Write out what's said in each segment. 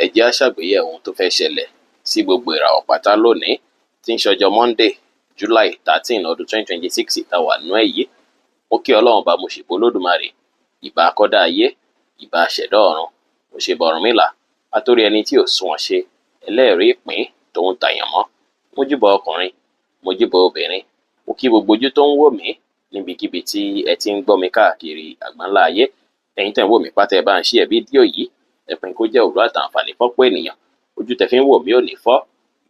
Ẹ jẹ́ á ṣàgbéyẹ̀wò ohun tó fẹ́ ṣẹlẹ̀ sí gbogbo ìràwọ̀ pátá lónìí tí ń ṣọjọ́ Monday, July 13, ọdún 2026 tá a wà nú ẹ̀ yìí. Mo kí Ọlọ́run bá, mo ṣèbò Olódùmarè, ìbà akọ́dá ayé, ìbà aṣẹ̀dá ọ̀run, mo ṣèbà Ọ̀rúnmìlà, atórí ẹni tí ò sunwọ̀n ṣe, ẹlẹ́rìí ìpín tòun tàyànmọ́. Mo júbà ọkùnrin, mo júbà obìnrin, mo kí gbogbo ojú tó ń wò mí níbikíbi tí ẹ ti ń gbọ́ mi káàkiri àgbáńlá ayé. Ẹ̀yin tẹ́ ń wò mí pátá, ẹ bá ń share fídíò yìí, ẹ pín kó jẹ́ òwúrọ̀ àtàǹfààní fọ́pọ̀ ènìyàn. Ojú tẹ́ fi ń wò mí ò ní fọ́,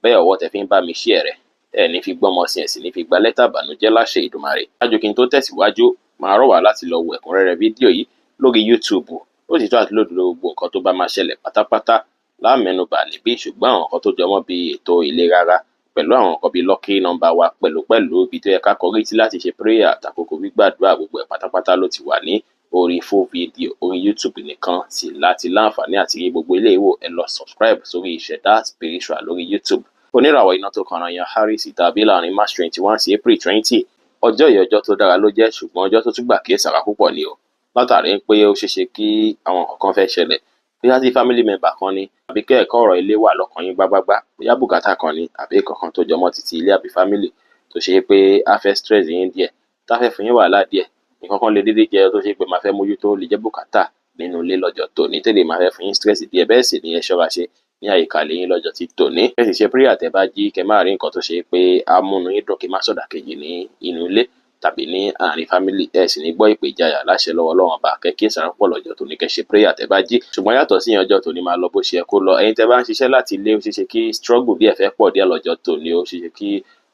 bẹ́ẹ̀ ọwọ́ tẹ́ fi ń bá mi share rẹ̀, ẹ ní fi gbọ́mọ sí, ẹ sì ní fi gba lẹ́tà ìbànújẹ́ láṣẹ Ìdùmarè. Ṣáájú kí n tó tẹ̀síwájú, màá rọ̀ wá láti lọ wo ẹ̀kúnrẹ́rẹ́ fídíò yìí lórí YouTube. Lótìítọ́ àti lódodo, gbogbo nǹkan tó bá máa ṣẹlẹ̀ pátápátá la mẹ́nubà níbí, ṣùgbọ́n àwọn nǹkan tó jọmọ́ bíi ètò ìlera ara pẹ̀lú àwọn nǹkan bíi lucky number wa, pẹ̀lú pẹ̀lú ibi tó yẹ ká kọrí sí láti ṣe prayer àtàkókò gbígbàdúrà, gbogbo ẹ̀ pátápátá ló ti wà ní orí full video orí YouTube nìkan sì láti láǹfààní àti rí gbogbo ilé ìwò. Ẹ lọ subscribe sórí Ìṣẹ̀dá Spiritual lórí YouTube. Oníràwọ̀ iná tó kanra yan Aries tàbí láàrin March 21 sí April 20, ọjọ́ yìí, ọjọ́ tó dára ló jẹ́, ṣùgbọ́n ọjọ́ tó tún gbà kíyèsára púpọ̀ ni o, látàrí pé ó ṣeéṣe kí àwọn nǹkan kan fẹ́ ṣẹlẹ̀, bóyá tí family member kan ni, àbí kẹ́ ẹ̀kọ́ ọ̀rọ̀ ilé wà lọ́kàn yín gbágbágbá, bóyá bùkátà kan ni àbí kankan tó jọmọ́ títí ilé àbí family tó ṣe é pé á fẹ́ stress yín díẹ̀, tá fẹ́ fún yín wàhálà díẹ̀. Nǹkan kan lè dédé jẹ tó ṣe pé máa fẹ́ mójútó, lè jẹ́ bùkátà nínú ilé lọ́jọ́ tòní tẹ́lẹ̀ máa fẹ́ fún yín stress díẹ̀. Bẹ́ẹ̀ sì ni ẹ ṣọ́ra ṣe ní àyíká ilé yín lọ́jọ́ ti tòní. Ẹ sì ṣe prayer tẹ́ bá jí, kẹ́ má rí nǹkan tó ṣe pé á múnú yín dùn, kí má sọ̀dà kejì ní inú ilé tàbí ní àárín family. Ẹ sì ní gbọ́ ìpè ìjayà láṣẹ lọ́wọ́ Ọlọ́run Ọba. Kẹ́ kíyèsára púpọ̀ lọ́jọ́ tòní, kẹ́ ṣe prayer tẹ́ bá jí. Ṣùgbọ́n yàtọ̀ sí ìyẹn, ọjọ́ tòní máa lọ bó ṣe yẹ kó lọ. Ẹ̀yin tẹ́ bá ń ṣiṣẹ́ láti ilé, ó ṣeéṣe kí struggle díẹ̀ fẹ́ pọ̀ díẹ̀ lọ́jọ́ tòní. Ó ṣeéṣe kí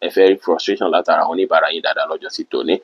ẹ fẹ́ rí frustration látara àwọn oníbàárà yín dáadáa lọ́jọ́ sí tòní.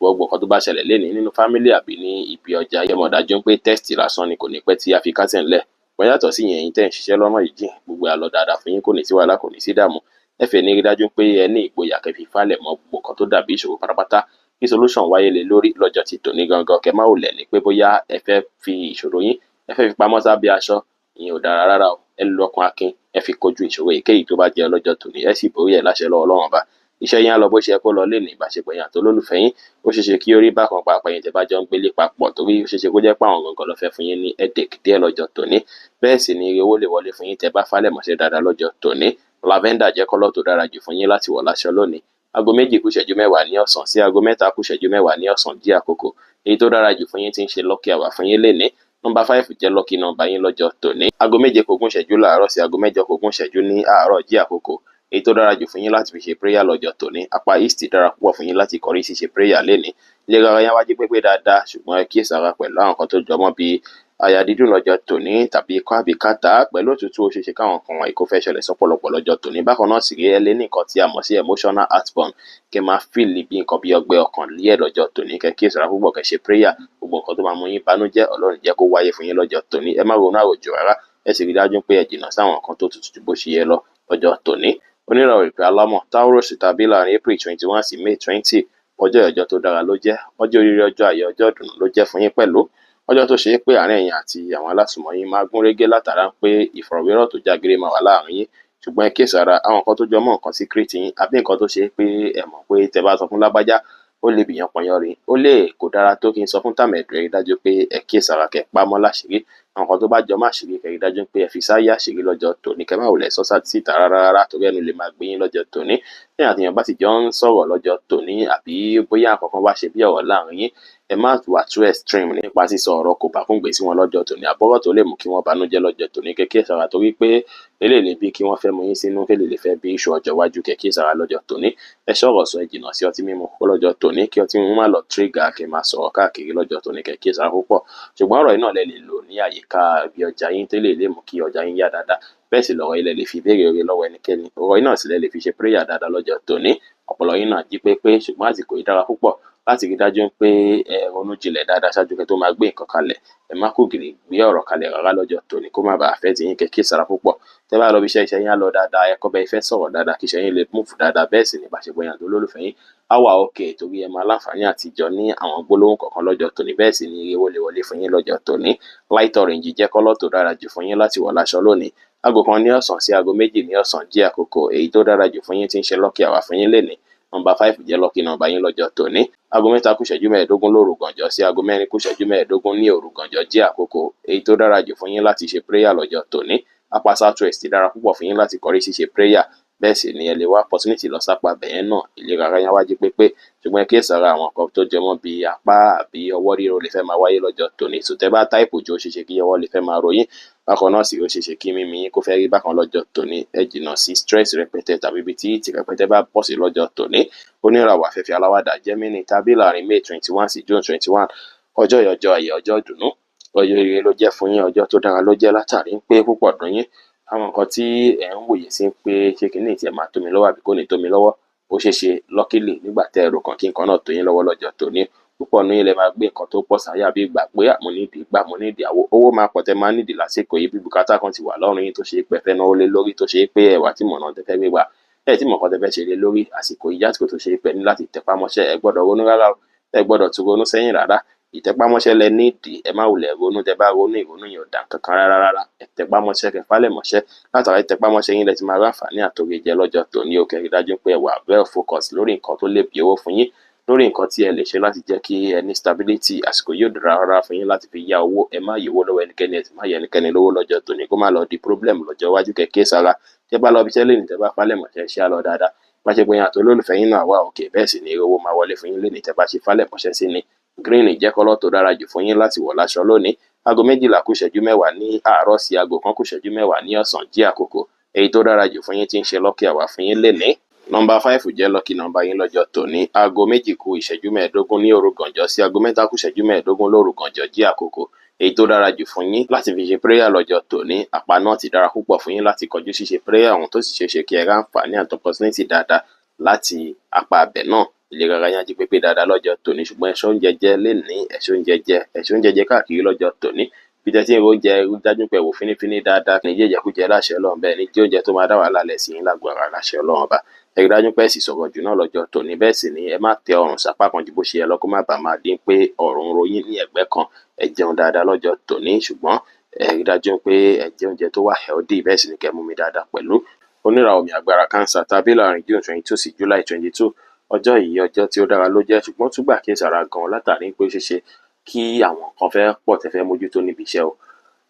Gbogbo nǹkan tó bá ṣẹlẹ̀ lénìí nínú family àbí ní ibi ọjà, ẹ mọ̀ dájú pé test lásán ni, kò ní pẹ́ tí a fi kásẹ̀ ńlẹ̀. Ṣùgbọ́n yàtọ̀ sí ìyẹn, ẹ̀yin tẹ́ ń ṣiṣẹ́ lọ́nà jíjìn, gbogbo ẹ̀ á lọ dáadáa fún yín, kò ní sí wàhálà, kò ní sí ìdààmú. Ẹ fẹ́ ní rí dájú pé ẹ ní ìgboyà kẹ́ fi falẹ̀ mọ́ gbogbo nǹkan tó dàbí ìṣòro pátápátá, kí solution wáyé lé lórí lọ́jọ́ ti tòní gangan. Kẹ́ má wulẹ̀ ní pé bóyá ẹ fẹ́ fi ìṣòro yín, ẹ fẹ́ fi pamọ́ sábẹ́ aṣọ. Ìyẹn ò dára rárá o. Ẹ lo ọkàn akin, ẹ fi kojú ìṣòro èyíkéyìí tó bá jẹ́ lọ́jọ́ tòní, ẹ sì borí ẹ̀ láṣẹ lọ́wọ́ Ọlọ́run Ọba. Iṣẹ́ yín á lọ bó ṣe yẹ kó lọ lénìí. Ìbáṣepọ̀ yín àti olólùfẹ́ yín, ó ṣeé ṣe kí ó rí bákan, pàápàá ẹ̀yin tẹ́ bá jọ ń gbélé papọ̀, torí ó ṣeé ṣe kó jẹ́ pé àwọn gangan ló fẹ́ fún yín ní headache díẹ̀ lọ́jọ́ tòní. Bẹ́ẹ̀ sì ni owó lè wọlé fún yín tẹ́ bá falẹ̀ mọ́ṣẹ́ dáadáa lọ́jọ́ tòní. Lavender jẹ́ colour tó dára jù fún yín láti wọ̀ láṣọ lónìí. Aago 2 kù ìṣẹ́jú 10 ní ọ̀sán sí aago 3 kù ìṣẹ́jú 10 ní ọ̀sán jí àkókò. Èyí tó dára jù fún yín tí ń ṣe lucky hour fún yín lénìí, nọ́mbà 5 jẹ́ lucky number yín lọ́jọ́ tòní. Aago 6:40 láàárọ̀ sí aago 7:20 ní àárọ̀ jí àkókò. Èyí tó dára jù fún yín láti fi ṣe prayer lọ́jọ́ tòní, apá east dára púpọ̀ fún yín láti kọrí sí ṣe prayer lénìí. Ìlera ara yín á wá jí pépé dáadáa, ṣùgbọ́n ẹ kíyèsára pẹ̀lú àwọn nǹkan tó jọmọ́ bíi àyà dídùn lọ́jọ́ tòní tàbí ikọ́ àbí kàtá pẹ̀lú òtútù. Ó ṣeéṣe káwọn nǹkan wọ̀nyí kó fẹ́ ṣẹlẹ̀ sọ́pọ̀lọpọ̀ lọ́jọ́ tòní. Bákan náà sì rí, ẹ lé ní nǹkan tí a mọ̀ sí emotional heartburn, kẹ́ máa feel bí nǹkan bí ọgbẹ́ ọkàn díẹ̀ lọ́jọ́ tòní. Kẹ́ kíyèsára púpọ̀, kẹ́ ṣe prayer. Gbogbo nǹkan tó máa mú yín banújẹ́, Ọlọ́run jẹ́ kó wáyé fún yín lọ́jọ́ tòní. Ẹ má ronú àròjù rárá, ẹ sì rí dájú pé ẹ jìnnà sáwọn nǹkan tó tutù ju bó ṣe yẹ lọ lọ́jọ́ tòní. Oníràwọ̀ ìpè alámọ̀ Taurus tàbí láàrin April 21 sí May 20, ọjọ́ ìjọ tó dára ló jẹ́, ọjọ́ oríire, ọjọ́ ayọ̀, ọjọ́ ìdùnnú ló jẹ́ fún yín pẹ̀lú. Ọjọ́ tó ṣe é pé àárín ẹ̀yin àti àwọn alásùnmọ́ yín máa gún régé, látara pé ìfọ̀rọ̀wérọ̀ tó jágere máa wà láàrin yín. Ṣùgbọ́n ẹ kíyèsára àwọn nǹkan tó jọmọ́ nǹkan secret yín àbí nǹkan tó ṣe é pé ẹ mọ̀ pé tẹ́ bá sọ fún lágbájá, ó lè bìyàn pọnyánrin, ó lè kò dára tó kí n sọ fún tàmẹ̀dù. Ẹ rí dájú pé ẹ kíyèsára, kẹ́ pamọ́ láṣìírí. Àwọn nǹkan tó bá jọ má àṣírí, kẹ́ rí dájú pé ẹ fi sáyé àṣírí lọ́jọ́ tòní, kẹ́ má wulẹ̀ sọ síta rárá rárá, torí ẹnu lè máa gbé yín lọ́jọ́ tòní. Tí àti èèyàn bá sì jọ ń sọ̀rọ̀ lọ́jọ́ tòní, àbí bóyá nǹkan kan wá ṣe bí ọ̀rọ̀ láàrin yín, ẹ má wà too extreme nípa sísọ ọ̀rọ̀ kò bá kúngbé sí wọn lọ́jọ́ tòní, àbọ̀rọ̀ tó lè mú kí wọ́n banújẹ́ lọ́jọ́ tòní. Kẹ́ kíyèsára, torí pé eléyìí lè bí kí wọ́n fẹ́ mú yín sínú, kí lè fẹ́ bí iṣu ọjọ́ iwájú. Kẹ́ kíyèsára lọ́jọ́ tòní. Ẹ ṣọ̀rọ̀ sọ, ẹ jìnnà sí ọtí mímu lọ́jọ́ tòní, kí ọtí mímu má lọ trigger kẹ́ máa sọ̀rọ̀ káàkiri lọ́jọ́ tòní. Kẹ́ kíyèsára púpọ̀. Ṣùgbọ́n ọ̀rọ̀ yìí náà lẹ lè lò ní àyíká ibi ọjà yín tẹ́lẹ̀ lè mú kí ọjà yín yá dáadáa. Bẹ́ẹ̀ sì lọ̀rọ̀ ilẹ̀ lè fi béèrè oore lọ́wọ́ ẹnikẹ́ni. Ọ̀rọ̀ yìí náà sì lẹ lè fi ṣe prayer dáadáa lọ́jọ́ tòní. Ọpọlọ yín náà jí pépé, ṣùgbọ́n àsìkò yìí dára púpọ̀ láti rí dájú pé ẹ ronú jinlẹ̀ dáadáa ṣáájú kẹ́ tó máa gbé nǹkan kalẹ̀. Ẹ má kú gìrì gbé ọ̀rọ̀ kalẹ̀ rárá lọ́jọ́ tòní, kó má bàa fẹ́ ti yín. Kẹ́ kíyèsára púpọ̀. Tẹ́ bá lọ bí iṣẹ́, iṣẹ́ yín á lọ dáadáa. Ẹ kọ́ bẹ́ẹ̀ fẹ́ sọ̀rọ̀ dáadáa kí iṣẹ́ yín lè move dáadáa. Bẹ́ẹ̀ sì ni ìbáṣepọ̀ yín àti olólùfẹ́ yín á wà okay, torí ẹ máa láǹfààní àtijọ́ ní àwọn gbólóhùn kọ̀ọ̀kan lọ́jọ́ tòní. Bẹ́ẹ̀ sì ni owó lè wọlé fún yín lọ́jọ́ tòní. Light orange jẹ́ colour tó dára jù fún yín láti wọ̀ láṣọ lónìí. Aago 1 ní ọ̀sán sí aago 2 ní ọ̀sán jẹ́ àkókò. Èyí tó dára jù fún yín tí ń ṣe lucky hour fún yín lénìí, nọ́mbà 5 jẹ́ lucky number yín lọ́jọ́ tòní. Aago 3 kù ìṣẹ́jú 15 lóru gànjọ́ sí aago 4 kù ìṣẹ́jú 15 ní òru gànjọ́ jẹ́ àkókò. Èyí tó dára jù fún yín láti ṣe prayer lọ́jọ́ tòní, Apá south west dára púpọ̀ fún yín láti kọrí ṣíṣe prayer. Bẹ́ẹ̀ sì ni ẹ lè wá opportunity lọ sápá bẹ̀yẹn náà, ìlera ara yín á wá jí pépé. Ṣùgbọ́n ẹ kíyèsára, àwọn nǹkan tó jẹmọ́ bíi apá àbí ọwọ́ ríro lè fẹ́ máa wáyé lọ́jọ́ tòní. So tẹ́ bá type jù, ó ṣeé ṣe kí ọwọ́ lè fẹ́ máa ro yín. Bákan náà sì, ó ṣeé ṣe kí mímí yín kó fẹ́ rí bákan lọ́jọ́ tòní. Ẹ jìnnà sí stress rẹpẹtẹ tàbí ibi tí heat rẹpẹtẹ bá pọ̀ sí lọ́jọ́ tòní. Oníràwọ̀ afẹ́fẹ́ aláwàdà Gemini tàbí láàrin May 21 sí June 21, ọjọ́ yìí, ọjọ́ ayọ̀, ọjọ́ ìdùnnú, ọjọ́ ire ló jẹ́ fún yín. Ọjọ́ tó dára ló jẹ́ látàrí pé púpọ̀ dùn yín àwọn nǹkan tí ẹ̀ ń wòye sí pé ṣé kiní tiẹ̀ máa tó mi lọ́wọ́ àbí kò ní tó mi lọ́wọ́. Ó ṣeé ṣe luckily nígbà tẹ́ ẹ rò kàn kí nǹkan náà tó yín lọ́wọ́ lọ́jọ́ tòní. Púpọ̀ nínú yín lẹ máa gbé nǹkan tó pọ̀ sáyà bí ìgbà pé mo nídìí gbá, mo nídìí àwo. Owó máa pọ̀ tẹ́ máa nídìí lásìkò yìí, bí bùkátà kan ti wà lọ́rùn yín tó ṣe pé ẹ fẹ́ náwó lé lórí, tó ṣe pé ẹ wá tí mọ̀nà tẹ́ fẹ́ gbé gbà, ẹ tí mọ̀ nǹkan tẹ́ fẹ́ ṣe lé lórí. Àsìkò yìí, àsìkò tó ṣe pé ní láti tẹpá mọ́ṣẹ́, ẹ gbọ́dọ̀ ronú rárá o, ẹ gbọ́dọ̀ tún ronú sẹ́yìn rárá. Ìtẹpámọ́ṣẹ́ lẹ nídìí. Ẹ má wulẹ̀ ronú. Tẹ́ bá ronú, ìrònú yẹn ò dá kankan rárá rárá. Ẹ tẹpámọ́ṣẹ́, kẹ́ falẹ̀ mọ́ṣẹ́. Látara ìtẹpámọ́ṣẹ́ yín lẹ ti máa ráǹfààní àtòrí jẹ lọ́jọ́ tòní o. Kẹ́ rí dájú pé ẹ wà well focused lórí nǹkan tó lè bí owó fún yín, lórí nǹkan tí ẹ lè ṣe láti jẹ́ kí ẹ ní stability. Àsìkò yóò dára rárá fún yín láti fi yá owó. Ẹ má yówó lọ́wọ́ ẹnikẹ́ni, ẹ sì má yá ẹnikẹ́ni lówó lọ́jọ́ tòní, kó má lọ di problem lọ́jọ́ iwájú. Kẹ́ kíyèsára. Tẹ́ bá lọ ibi iṣẹ́ lénìí, tẹ́ bá falẹ̀ mọ́ṣẹ́, ṣé á lọ dáadáa. Bá ṣe pé yín àti olólùfẹ́ yín náà wà òkè, bẹ́ẹ̀ sì ni owó máa wọlé fún yín lénìí tẹ́ bá ṣe falẹ̀ mọ́ṣẹ́ sí ni. Green jẹ́ colour tó dára jù fún yín láti wọ̀ láṣọ lónìí. Aago 12 kù ìṣẹ́jú 10 ní àárọ̀ sí aago 1 kù ìṣẹ́jú 10 ní ọ̀sán jí àkókò èyí tó dára jù fún yín tí ń ṣe lucky hour fún yín lénìí. Nọ́mbà 5 jẹ́ lucky number yín lọ́jọ́ tòní. Aago 2 kù ìṣẹ́jú 15 ní òru gànjọ́ sí aago 3 kù ìṣẹ́jú 15 lóru gànjọ́ jí àkókò èyí tó dára jù fún yín láti fi ṣe prayer lọ́jọ́ tòní. Àpá náà ti dára púpọ̀ fún yín láti kọjú ṣíṣe prayer ọ̀hún, tó sì ṣeé ṣe kí ẹ ráǹfààní àti opportunity dáadáa láti apá abẹ náà. Ìlera ara yín á jí pépé dáadáa lọ́jọ́ tòní. Ṣùgbọ́n ẹ̀ṣọ́ oúnjẹ jẹ lénìí, ẹ̀ṣọ́ oúnjẹ jẹ, ẹ̀ṣọ́ oúnjẹ jẹ káàkiri lọ́jọ́ tòní. Bí tẹ́ tí ń ro oúnjẹ, rí dájú pé wò fínífíní dáadáa. Ní jẹ́jẹkújẹ láṣẹ Ọlọ́run, bẹ́ẹ̀ ní jẹ́ oúnjẹ tó máa dá wàhálà lẹ̀ sí yín lágbo ara láṣẹ Ọlọ́run Ọba. Ẹ rí dájú pé ẹ sì sọ̀rọ̀ jù náà lọ́jọ́ tòní. Bẹ́ẹ̀ sì ni ẹ má tẹ ọrùn sápá kan ju bó ṣe yẹ lọ, kó má bàa máa dín pé ọrùn ń ro yín ní ẹ̀gbẹ́ kan. Ẹ jẹun dáadáa lọ́jọ́ tòní, ṣùgbọ́n ẹ rí dájú pé ẹ jẹ oúnjẹ tó wà healthy, bẹ́ẹ̀ sì ni kẹ́ mumi dáadáa pẹ̀lú. Oníràwọ̀ omi agbára Cancer tàbí láàrin June 22 sí July 22, ọjọ́ yìí, ọjọ́ tí ó dára ló jẹ́, ṣùgbọ́n tún gbà kíyèsára gan látàrí pé ó ṣeé ṣe kí àwọn nǹkan fẹ́ pọ̀ tẹ́ fẹ́ mójútó níbi iṣẹ́ o.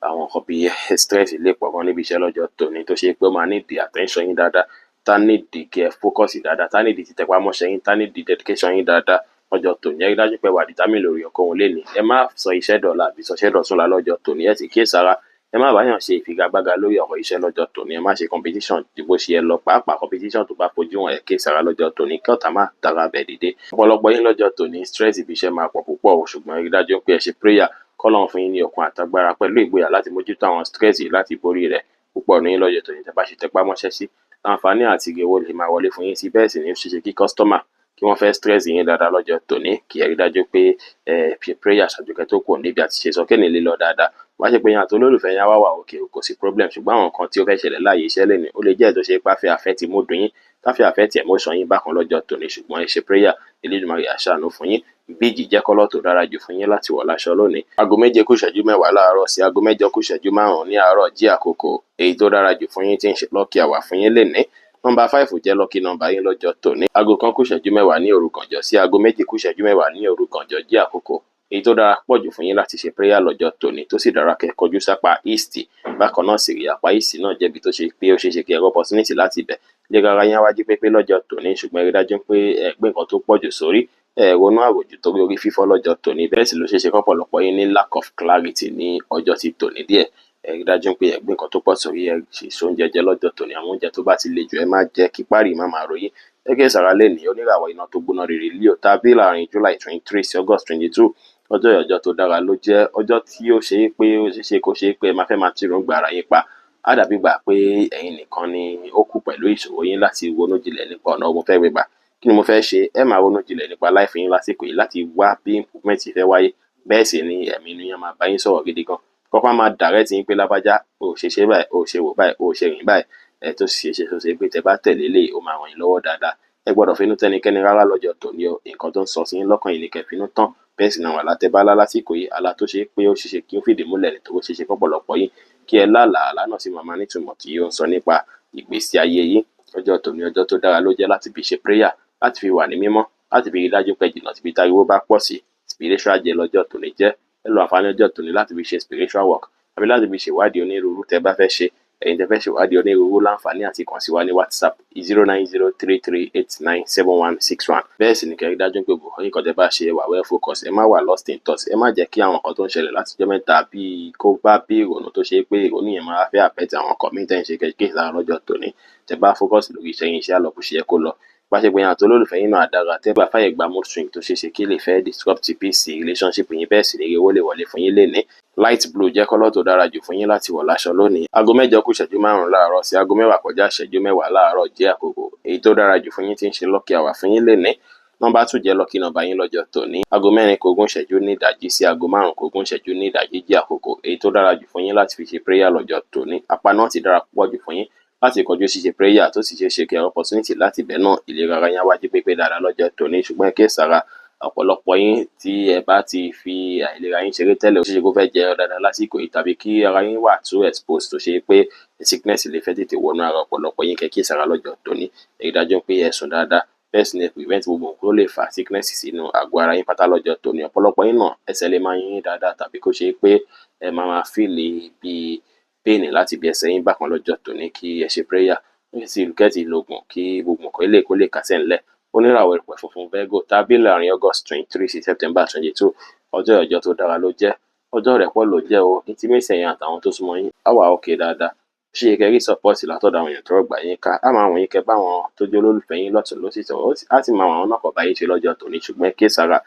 Àwọn nǹkan bíi stress lè pọ̀ gan níbi iṣẹ́ lọ́jọ́ tòní, tó ṣe pé ó máa need attention yín dáadáa, tá need kí ẹ focus dáadáa, tá need títẹpámọ́ṣẹ́ yín, tá need dedication yín dáadáa lọ́jọ́ tòní. Ẹ rí dájú pé wà determine lórí ohunkóhun lénìí. Ẹ má sọ iṣẹ́ dọ̀la àbí sọ iṣẹ́ dọ̀túnla lọ́jọ́ tòní. Ẹ sì kíyèsára, ẹ má báyàn ṣe ìfigagbága lórí ọ̀rọ̀ iṣẹ́ lọ́jọ́ tòní. Ẹ má ṣe competition ju bó ṣe yẹ lọ, pàápàá competition tó bá fojú hàn. Ẹ kíyèsára lọ́jọ́ tòní kí ọ̀tá má tara bẹ̀ dìde. Ọ̀pọ̀lọpọ̀ yín lọ́jọ́ tòní, stress ibi iṣẹ́ máa pọ̀ púpọ̀ o. Ṣùgbọ́n ẹ rí dájú pé ẹ ṣe prayer kọ́lọ́run fún yín ní okun àtagbára pẹ̀lú ìgboyà láti mójútó àwọn stress yìí, láti borí rẹ̀. Púpọ̀ ní yín lọ́jọ́ tòní, tẹ́ bá ṣe tẹpá mọ́ṣẹ́ sí, àǹfààní àti owó lè máa wọlé fún yín sí. Bẹ́ẹ̀ sì ni ó ṣeé ṣe kí customer kí wọ́n fẹ́ stress yín dáadáa lọ́jọ́ tòní. Kí ẹ rí dájú pé ẹ ṣe prayer ṣáájú kẹ́ tó kúrò níbi àti ṣe sọ kéènì lè lọ dáadáa. Wá ṣe pé yín àti olólùfẹ́ yín á wá wà òkè, kò sí problem. Ṣùgbọ́n àwọn nǹkan tí ó fẹ́ ṣẹlẹ̀ láàyè iṣẹ́ lẹ́ni, ó lè jẹ́ èyí tó ṣe pé á fẹ́ affect mood yín, tá fẹ́ affect emotion yín bákan lọ́jọ́ tòní. Ṣùgbọ́n ẹ ṣe prayer, Elédùmarè á ṣàánú fún yín. Beige jẹ́ colour tó dára jù fún yín láti wọ̀ láṣọ lónìí. Aago 7 kù ìṣẹ́jú 10 láàárọ̀ sí aago 8 kù ìṣẹ́jú 5 ní àárọ̀ jí àkókò èyí tó dára jù fún yín tí ń ṣe lucky hour fún yín lénìí. Nọ́mbà 5 jẹ́ lucky number yín lọ́jọ́ tòní. Aago 1 kù ìṣẹ́jú 10 ní òru gànjọ́ sí aago 2 kù ìṣẹ́jú 10 ní òru gànjọ́ jí àkókò èyí tó dára pọ̀ jù fún yín láti ṣe prayer lọ́jọ́ tòní, tó sì dára kẹ́ kọjú sápá east. Bákan náà sì rí, apá east náà jẹ́bi tó ṣe pé ó ṣeé ṣe kí ẹ rí opportunity láti ibẹ̀. Ìlera ara yín á wá jí pépé lọ́jọ́ tòní. Ṣùgbọ́n ẹ rí dájú pé ẹ gbé nǹkan tó pọ̀ jù sórí, ẹ ronú àròjù torí orí fífọ́ lọ́jọ́ tòní. Bẹ́ẹ̀ sì ló ṣeé ṣe kọ́pọ̀lọpọ̀ yín ní lack of clarity ní ọjọ́ tí tòní díẹ̀. Ẹ rí dájú pé ẹ gbé nǹkan tó pọ̀ sórí, ẹ sì ṣe oúnjẹ jẹ lọ́jọ́ tòní. Àwọn oúnjẹ tó bá ti le jù, ẹ má jẹ kí páàrì má máa ròyìn. Gẹ́gẹ́ ìsàrà lẹ́nìí. Oníràwọ̀ iná tó gbóná rere Leo tàbí láàrin July 23 sí August 22, ọjọ́ yìí, ọjọ́ tó dára ló jẹ́. Ọjọ́ tí ó ṣe é pé ó ṣeé ṣe kó ṣe é pé ẹ máa fẹ́ máa tìrúngbà ara yín pa, á dàbí gbà pé ẹ̀yin nìkan ni ó kù pẹ̀lú ìṣòro yín, láti ronú jinlẹ̀ nípa ọ̀nà mo fẹ́ gbé gbà, kí ni mo fẹ́ ṣe. Ẹ máa ronú jinlẹ̀ nípa life yín lásìkò yìí láti wá bí improvement ṣe fẹ́ wáyé. Bẹ́ẹ̀ sì ni ẹ̀mí inú yín á máa bá yín sọ̀rọ̀ gidi gan, kọ́kọ́ á máa direct yín pé lágbájá, o ò ṣe ṣe báyìí, o ò ṣe wò báyìí, o ò ṣe rìn báyìí. Ẹ tó ṣe ṣe tó ṣe pé tẹ bá tẹ̀lé lè, ó máa ràn yín lọ́wọ́ dáadáa. Ẹ gbọ́dọ̀ finú tẹ́nikẹ́ni rárá lọ́jọ́ tòní o. Nǹkan tó ń sọ sí yín lọ́kàn yìí ni kẹ́ finú tán. Bẹ́ẹ̀ sì ni àwọn àlá tẹ́ bá lá lásìkò yìí, àlá tó ṣe pé ó ṣeéṣe kí ó fìdí múlẹ̀, nítorí ó ṣeéṣe kọ́pọ̀lọpọ̀ yín kí ẹ lálàá, àlá náà sì máa máa nítumọ̀ tí ó ń sọ nípa ìgbésí ayé yín. Ọjọ́ tòní, ọjọ́ tó dára ló jẹ́ láti fi ṣe prayer, láti fi wà ní mímọ́, láti fi rí dájú pé jìnnà síbi táriwo bá pọ̀ sí. Spiritual jẹ́ lọ́jọ́ tòní jẹ́. Ẹ lo àǹfààní ọjọ́ tòní láti fi ṣe spiritual work àbí láti fi ṣèwádìí onírúurú tẹ́ bá fẹ́ ṣe. Ẹ̀yin tẹ́ fẹ́ ṣèwádìí onírúurú láǹfààní àti kàn sí wa ní WhatsApp 09033897161. Bẹ́ẹ̀ sì ni kẹ́ rí dájú pé gbogbo nǹkan tẹ́ bá ṣe, ẹ wà well focus, ẹ má wà lost in thought. Ẹ má jẹ́ kí àwọn nǹkan tó ń ṣẹlẹ̀ látijọ́ mẹ́ta bíi kó bá bí ìrònú tó ṣe pé ìrònú yẹn máa fẹ́ affect àwọn nǹkan míì tẹ́ ń ṣe. Kẹ́ sára lọ́jọ́ tòní. Tẹ́ bá focus lórí iṣẹ́ yín, iṣẹ́ á lọ bó ṣe yẹ kó lọ. Ìbáṣepọ̀ yín àti olólùfẹ́ yín náà á dára. Tẹ́ bá fàyè gba mood swing tó ṣeé ṣe kí lè fẹ́ disrupt peace relationship yín, bẹ́ẹ̀ sì ni owó lè wọlé fún yín lénìí. Light blue jẹ́ colour tó dára jù fún yín láti wọ̀ láṣọ lónìí. Aago 8 kù ìṣẹ́jú 5 láàárọ̀ sí aago 10 kọjá ìṣẹ́jú 10 láàárọ̀ jẹ́ àkókò èyí tó dára jù fún yín tí ń ṣe lucky hour fún yín lénìí. Nọ́mbà 2 jẹ́ lucky number yín lọ́jọ́ tòní. Aago 4 kù 20 ìṣẹ́jú ní ìdájí sí aago 5 kù 20 ìṣẹ́jú ní ìdájí jẹ́ àkókò èyí tó dára jù fún yín láti fi ṣe prayer lọ́jọ́ tòní. Apá náà ti dára púpọ̀ jù fún yín láti kọjú ṣíṣe prayer, tó sì ṣeé ṣe kí ẹ opportunity láti ibẹ̀ náà. Ìlera ara yín á wá jí pépé dáadáa lọ́jọ́ tòní, ṣùgbọ́n ẹ kíyèsára. Ọ̀pọ̀lọpọ̀ yín tí ẹ bá ti fi àìlera yín ṣeré tẹ́lẹ̀, ó ṣeé ṣe kó fẹ́ jẹyọ dáadáa lásìkò yìí, tàbí kí ara yín wà too exposed tó ṣe pé sickness lè fẹ́ tètè wọnú ara ọ̀pọ̀lọpọ̀ yín. Kẹ́ kíyèsára lọ́jọ́ tòní. Ẹ rí dájú pé ẹ sùn dáadáa, bẹ́ẹ̀ sì ni ẹ prevent gbogbo nǹkan tó lè fa sickness sínú àgọ́ ara yín pátá lọ́jọ́ tòní. Ọ̀pọ̀lọpọ̀ yín náà, ẹsẹ̀ lè máa yún yín dáadáa, tàbí kó ṣe pé ẹ máa máa feel bíi pain láti ibi ẹsẹ̀ yín bákan lọ́jọ́ tòní. Kí ẹ ṣe prayer, kí sì kẹ́tì lògùn kí gbogbo nǹkan ilé kó lè kásẹ̀ ńlẹ̀. Oníràwọ̀ erùpẹ̀ funfun Virgo tàbí láàrin August 23 sí September 22, ọjọ́ ọjọ́ tó dára ló jẹ́, ọjọ́ ìrẹ́pọ̀ ló jẹ́ o. Intimacy ẹ̀yin àtàwọn tó súnmọ́ yín á wà okay dáadáa. Ṣe kẹ́ rí support látọ̀dọ̀ àwọn èèyàn tó rọ̀gbà yín ká. Á máa wùn yín kẹ́ bá àwọn tó jẹ́ olólùfẹ́ yín lọ́tùn lósì sọ̀rọ̀, á sì máa wù àwọn náà kó bá yín ṣe lọ́jọ́ tòní, ṣùgbọ́n ẹ kíyèsára.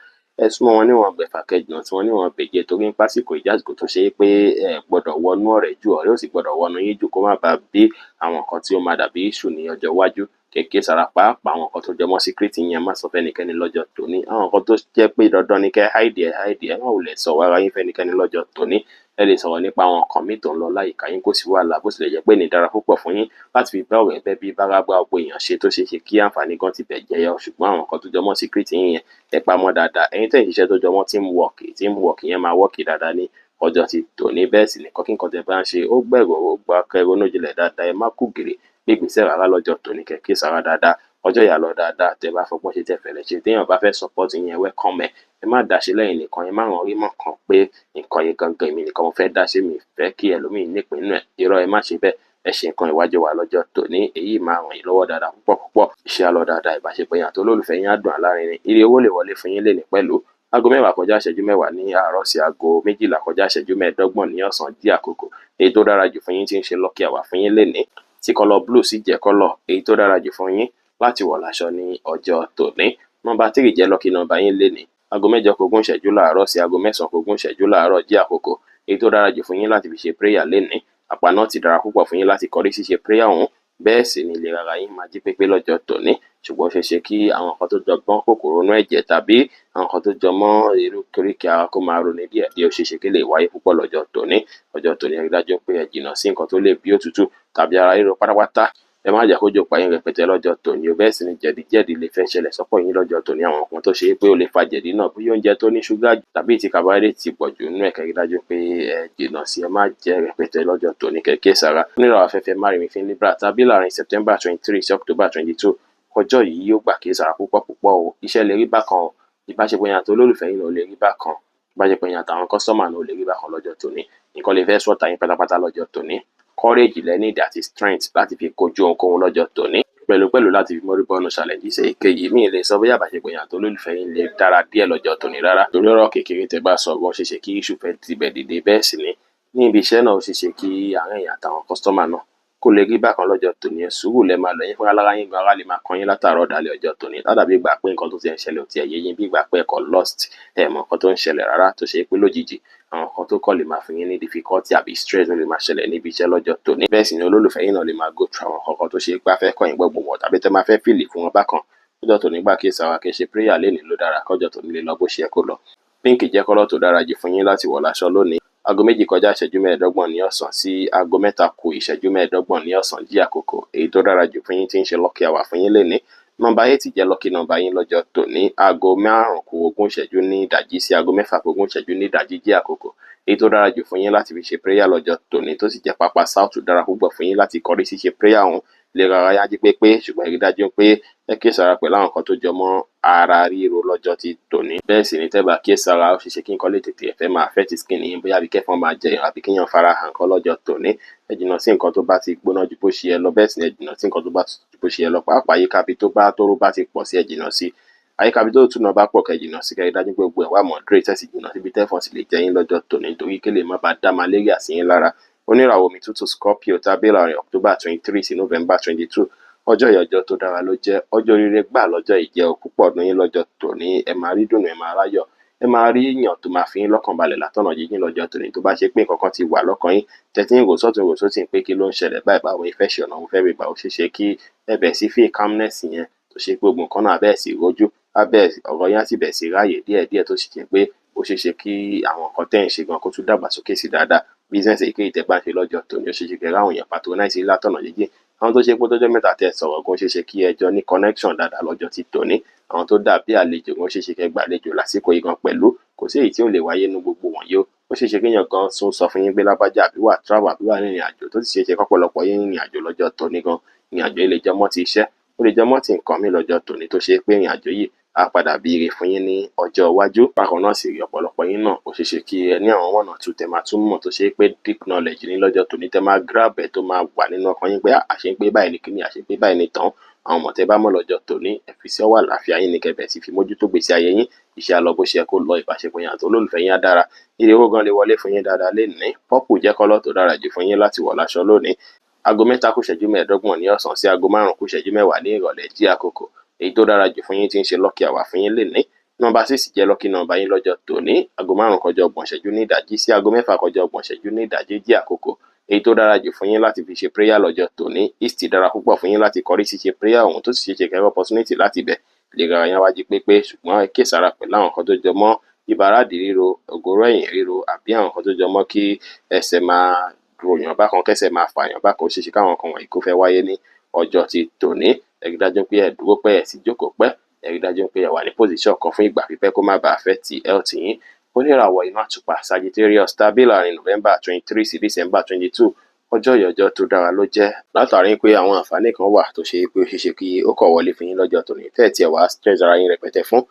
Ẹ súnmọ́ wọn níwọ̀n gbẹ̀fà, kẹ́ jìnnà sí wọn níwọ̀n gbèje, torí ń pásìkò ìjásìkò tó ṣe é pé ẹ gbọ́dọ̀ wọnú ọ̀rẹ́ jù, ọ̀rẹ́ ò sì gbọ́dọ̀ wọnú yín jù, kó má bàa bí àwọn nǹkan tí ó máa dàbí issue ní ọjọ́ iwájú. Kẹ́ kíyèsára, pàápàá àwọn nǹkan tó jọmọ́ secret yín, ẹ má sọ fẹ́nikẹ́ni lọ́jọ́ tòní. Àwọn nǹkan tó jẹ́ pé dandan ni kẹ́ hide ẹ̀, hide ẹ̀, má wulẹ̀ sọ̀rọ̀ ara yín fẹ́nikẹ́ni lọ́jọ́ tòní. Ẹ lè sọ̀rọ̀ nípa àwọn nǹkan míì tó ń lọ láyìíká yín, kò sí wàhálà. Bó tilẹ̀ jẹ́ pé ní dára púpọ̀ fún yín láti fi bá ọ̀rẹ́ bẹ́bí bára bá gbogbo èèyàn ṣe, tó ṣeé ṣe kí àǹfààní gan ti bẹ̀ jẹyọ, ṣùgbọ́n àwọn nǹkan tó jọmọ́ secret yín yẹn, ẹ pamọ́ dáadáa. Ẹ̀yin tẹ́ ẹ̀ ń ṣiṣẹ́ tó jọmọ́ team work, team work yẹn máa work dáadáa ní ọjọ́ ti tòní. Bẹ́ẹ̀ sì ni nǹkan kí nǹkan tẹ́ bá ń ṣe, ó gbẹ̀rọ̀, ó gba kẹ́ ronú jinlẹ̀ dáadáa. Ẹ má kú gìrì gbé ìgbésẹ̀ rárá lọ́jọ́ tòní. Kẹ́ kíyèsára dáadáa. Ọjọ́ ìyá lọ dáadáa tẹ́ bá fọgbọ́n ṣe, tẹ́ fẹ̀lẹ̀ ṣe. Téèyàn bá fẹ́ support yín, ẹ welcome ẹ. Ẹ má dá ṣe lẹ́yìn nìkan. Ẹ má ràn rí mọ́ kan pé nǹkan yìí gangan, èmi nìkan mo fẹ́ dá ṣe, mi fẹ́ kí ẹlòmíì nípìn nínú ẹ̀. Irọ́, ẹ má ṣe bẹ́ẹ̀. Ẹ ṣe nǹkan ìwájú wa lọ́jọ́ tòní, èyí máa ràn yín lọ́wọ́ dáadáa púpọ̀ púpọ̀. Iṣẹ́ á lọ dáadáa, ìbáṣepọ̀ yín àti olólùfẹ́ yín á dùn alárinrin. Ire owó lè wọlé fún yín lénìí pẹ̀lú. Aago 10 kọjá ìṣẹ́jú 10 ní àárọ̀ sí aago 12 kọjá ìṣẹ́jú 25 ní ọ̀sán dí àkókò èyí tó dára jù fún yín tí ń ṣe lucky hour fún yín lénìí, tí colour blue sì jẹ́ colour èyí tó dára jù fún yín láti wọ̀ láṣọ ní ọjọ́ tòní. Nọ́mbà 3 jẹ́ lucky number yín lénìí. Aago 8 kù 20 ìṣẹ́jú láàárọ̀ sí aago 9 kù 20 ìṣẹ́jú láàárọ̀ jẹ́ àkókò èyí tó dára jù fún yín láti fi ṣe prayer lénìí. Àpá náà ti dára púpọ̀ fún yín láti kọrí ṣíṣe prayer ọ̀hún. Bẹ́ẹ̀ sì ni ìlera ara yín máa jí pépé lọ́jọ́ tòní, ṣùgbọ́n ó ṣeé ṣe kí àwọn nǹkan tó jọ mọ́ kòkòrò inú ẹ̀jẹ̀ tàbí àwọn nǹkan tó jọ mọ́ oríkèéríkèé ara kó máa roni díẹ̀ díẹ̀. Ó ṣeé ṣe kí lè wáyé púpọ̀ lọ́jọ́ tòní. Ọjọ́ tòní, ẹ rí dájú pé ẹ jìnnà sí nǹkan tó lè bí òtútù tàbí ara ríro pátápátá. Ẹ má jẹ́ kójò pa yín rẹpẹtẹ lọ́jọ́ tòní o. Bẹ́ẹ̀ sì ni jẹ̀díjẹ̀dí lè fẹ́ ṣẹlẹ̀ sọ́pọ̀ yín lọ́jọ́ tòní. Àwọn nǹkan tó ṣe é pé ó lè fa jẹ̀dí náà, bóyá oúnjẹ tó ní ṣúgà tàbí tí carbohydrate ti pọ̀ jù nínú ẹ̀, kẹ́ rí dájú pé ẹ jìnnà sí, ẹ má jẹ rẹpẹtẹ lọ́jọ́ tòní. Kẹ́ kíyèsára. Oníràwọ̀ afẹ́fẹ́ márìnfín Libra tàbí láàrin September 23 sí October 22, ọjọ́ yìí yóò gbà kíyèsára púpọ̀ púpọ̀ o. Iṣẹ́ lè rí bákan o, ìbáṣepọ̀ yín àti olólùfẹ́ yín náà lè rí bákan, ìbáṣepọ̀ yín àtàwọn customer náà lè rí bákan lọ́jọ́ tòní. Nǹkan lè fẹ́ sọ̀tà yín pátápátá lọ́jọ́ tòní. Courage lẹ need àti strength láti fi kojú ohunkóhun lọ́jọ́ tòní, pẹ̀lú pẹ̀lú láti fi mórí bọ́nu challenge èyíkéyìí. Mi lè sọ bóyá ìbáṣepọ̀ yín àti olólùfẹ́ yín lè dára díẹ̀ lọ́jọ́ tòní rárá, torí ọ̀rọ̀ kékeré tẹ́ bá sọ gan, ṣeéṣe kí issue fẹ́ tibẹ̀ dìde. Bẹ́ẹ̀ sì ni ní ibi iṣẹ́ náà, ó ṣeéṣe kí àárín ẹ̀yin àtàwọn customer náà kó lè rí bákan lọ́jọ́ tòní. Ẹ sùúrù lẹ máa lọ. Yín fúnra lára yín gan, ara lè máa kan yín látàárọ̀ dalẹ́ ọjọ́ tòní, ládàbí ìgbà pé nǹkan tó ti ń ṣẹlẹ̀ ò tiẹ̀ yé yín, bí ìgbà pé ẹ kàn lost, ẹ mọ̀ nǹkan tó ń ṣẹlẹ̀ rárá, tó ṣe pé lójijì àwọn nǹkan tó kọ̀ lè máa fún yín ní difficulty àbí stress ló lè máa ṣẹlẹ̀ níbi iṣẹ́ lọ́jọ́ tòní. Bẹ́ẹ̀ sì ni olólùfẹ́ yín náà lè máa go through àwọn nǹkan kan tó ṣe pé a fẹ́ kọ́ yín gbogbo wọn, tàbí tẹ́ máa fẹ́ feel fún wọn bákan lọ́jọ́ tòní. Gbà kí sára kí ṣe prayer lénìí ló dára kọjọ́ tòní lè lọ bó ṣe yẹ kó lọ. Pink jẹ́ colour tó dára jù fún yín láti wọ̀ láṣọ lónìí. Aago 2 kọjá ìṣẹ́jú 25 ní ọ̀sán sí aago 3 kù ìṣẹ́jú 25 ní ọ̀sán jí àkókò èyí tó dára jù fún yín tí ń ṣe lucky hour fún yín lénìí. Nọ́mbà 8 jẹ́ lucky number yín lọ́jọ́ tòní. Aago 5 kù 20 ìṣẹ́jú ní ìdájí sí aago 6 kù 20 ìṣẹ́jú ní ìdájí jẹ́ àkókò èyí tó dára jù fún yín láti fi ṣe prayer lọ́jọ́ tòní, tó sì jẹ́ pápá south dára púpọ̀ fún yín láti kọrí sí ṣe prayer ọ̀hún. Ìlera ara yín á jí pépé, ṣùgbọ́n ẹ rí dájú pé ẹ kíyèsára pẹ̀lú àwọn nǹkan tó jọ mọ́ ara ríro lọ́jọ́ ti tòní. Bẹ́ẹ̀ sì ni tẹ́ bá kíyèsára, ó ṣeéṣe kí nǹkan lè tètè fẹ́ máa affect skin yín, bóyá bí kẹ́fọn máa jẹ èèyàn àbí kéèyàn fara hàn nǹkan lọ́jọ́ tòní. Ẹ jìnnà sí nǹkan tó bá ti gbóná ju bó ṣe yẹ lọ, bẹ́ẹ̀ sì ni ẹ jìnnà sí nǹkan tó bá tutù ju bó ṣe yẹ lọ. Pàápàá àyíká ibi tó bá tóró bá ti pọ̀ sí, ẹ jìnnà sí. Àyíká ibi tó òtútù náà bá pọ̀, kẹ́ jìnnà sí, kẹ́ rí dájú pé gbogbo ẹ̀ wà moderate, ẹ sì jìnnà síbi tẹ́fọn sì lè jẹ yín lọ́jọ́ tòní, nítorí kí lè má bàa dá malaria sí yín lára. Oníràwọ̀ omi tútù Scorpio tàbí láàrin October 23 sí November 22. Ọjọ́ yìí ọjọ́ tó dára ló jẹ́, ọjọ́ oríire gbà lọ́jọ́ yìí jẹ́ púpọ̀ ní lọ́jọ́ tòní. Ẹ máa rí dùnú, ẹ máa ráyọ̀, ẹ máa rí èèyàn tó máa fi yín lọ́kàn balẹ̀ látọ̀nà jíjìn lọ́jọ́ tòní. Tó bá ṣe pé nǹkan kan ti wà lọ́kàn yín, tẹ́tí ń rò sọ́tún rò sósì pé kí ló ń ṣẹlẹ̀ báyìí, báwo ni fẹ́ ṣe, ọ̀nà òun fẹ́ gbé gbà, ó ṣeé ṣe kí ẹ bẹ̀ sí feel calmness yẹn, tó ṣe pé gbogbo nǹkan náà bẹ́ẹ̀ sì rojú, abẹ́ ọ̀rọ̀ yín á sì bẹ̀ sí ráàyè díẹ̀díẹ̀, tó sì jẹ́ pé ó ṣeé ṣe kí àwọn nǹkan tẹ́ ẹ̀ ń ṣe gan kó tún dàgbà sókè sí dáadáa. Business èyíkéyìí tẹ́ bá ń ṣe lọ́jọ́ tòní, ó ṣeé ṣe kẹ́ ráwọn èèyàn patronize yín látọ̀nà jíjìn. Àwọn tó ṣe pé tọ́jọ́ mẹ́ta tẹ́ sọ̀rọ̀ gan, ó ṣeé ṣe kí ẹ jọ ní connection dáadáa lọ́jọ́ ti tòní. Àwọn tó dàbí àlejò gan, ó ṣeé ṣe kẹ́ gbàlejò lásìkò yìí gan pẹ̀lú. Kò sí èyí tí ò lè wáyé nínú gbogbo wọ̀nyí o. Ó ṣeé ṣe kéèyàn gan tún sọ fún yín pé lágbájá àbí wà travel àbí wà rìnrìn àjò, tó sì ṣeé ṣe kọ́pọ̀lọpọ̀ yín rìnrìn àjò lọ́jọ́ tòní gan. Ìrìn àjò yìí lè jẹ mọ́ ti iṣẹ́, ó lè jẹ mọ́ ti nǹkan míì lọ́jọ́ tòní, tó ṣe pé ìrìn àjò yìí á padà bí ire fún yín ní ọjọ́ iwájú. Bákan náà sì rí ọ̀pọ̀lọpọ̀ yín náà, ó ṣeé ṣe kí ẹ ní àwọn one or two tẹ́ máa tún mọ̀ tó ṣe pé deep knowledge ní lọ́jọ́ tòní, tẹ́ máa grab ẹ̀, tó máa wà nínú ọkàn yín pé àṣé pé báyìí ni kíní, àṣé pé báyìí ni tán. Àwọn ọmọ tẹ́ bá mọ̀ lọ́jọ́ tòní, ẹ fi sí ọwọ́ àlàáfíà yín ní kẹ́ sì fi mójútó gbèsè ayé yín. Iṣẹ́ á lọ bó ṣe yẹ kó lọ, ìbáṣepọ̀ yín àti olólùfẹ́ yín á dára. Ire owó gan lè wọlé fún yín dáadáa lénìí. Purple jẹ́ colour tó dára jù fún yín láti wọ̀ láṣọ lónìí. 3:25 ní ọ̀sán sí 5:50 ní ìrọ̀lẹ́ jí àkókò. Èyí tó dára jù fún yín tí ń ṣe lucky hour fún yín lénìí. Nọ́mbà 6 jẹ́ lucky number yín lọ́jọ́ tòní. 4:30 ní ìdájí sí 5:30 ní ìdájí jí àkókò. Èyí tó dára jù fún yín láti fi ṣe prayer lọ́jọ́ tòní. East dára púpọ̀ fún yín láti kọrí sí ṣe prayer ọ̀hún, tó sì ṣeé ṣe kẹ́ opportunity láti bẹ̀. Ìlera yín á wá jí pépé, ṣùgbọ́n ẹ kíyèsára pẹ̀lú àwọn nǹkan tó jọ mọ́ ìbàràdì ríro, ògóró ẹ̀yìn ríro, àbí àwọn nǹkan tó jọ mọ́ kí ẹsẹ̀ máa ròyàn bákan, kẹ́sẹ̀ máa fàyàn bákan. Ó ṣeé ṣe káwọn nǹkan wọ̀nyí kó fẹ́ wáyé ní ọjọ́ ti tòní. Ẹ rí dájú pé ẹ dúró pẹ́, ẹ sì jókòó pẹ́. Ẹ rí dájú pé ẹ wà ní position kan fún ìgbà pípẹ́ kó má bàa affect health yín. Oníràwọ̀ iná àtùpà Sagittarius tàbí láàrin November 23 sí December 22. Ọjọ́ yìí ọjọ́ tó dára ló jẹ́, látàrí pé àwọn àǹfààní kan wà tó ṣe pé ó ṣeé ṣe kí ó kọ̀ wọlé fún yín lọ́jọ́ tòní tẹ́ ẹ̀ tiẹ̀ wá stress ara yín rẹpẹtẹ fún.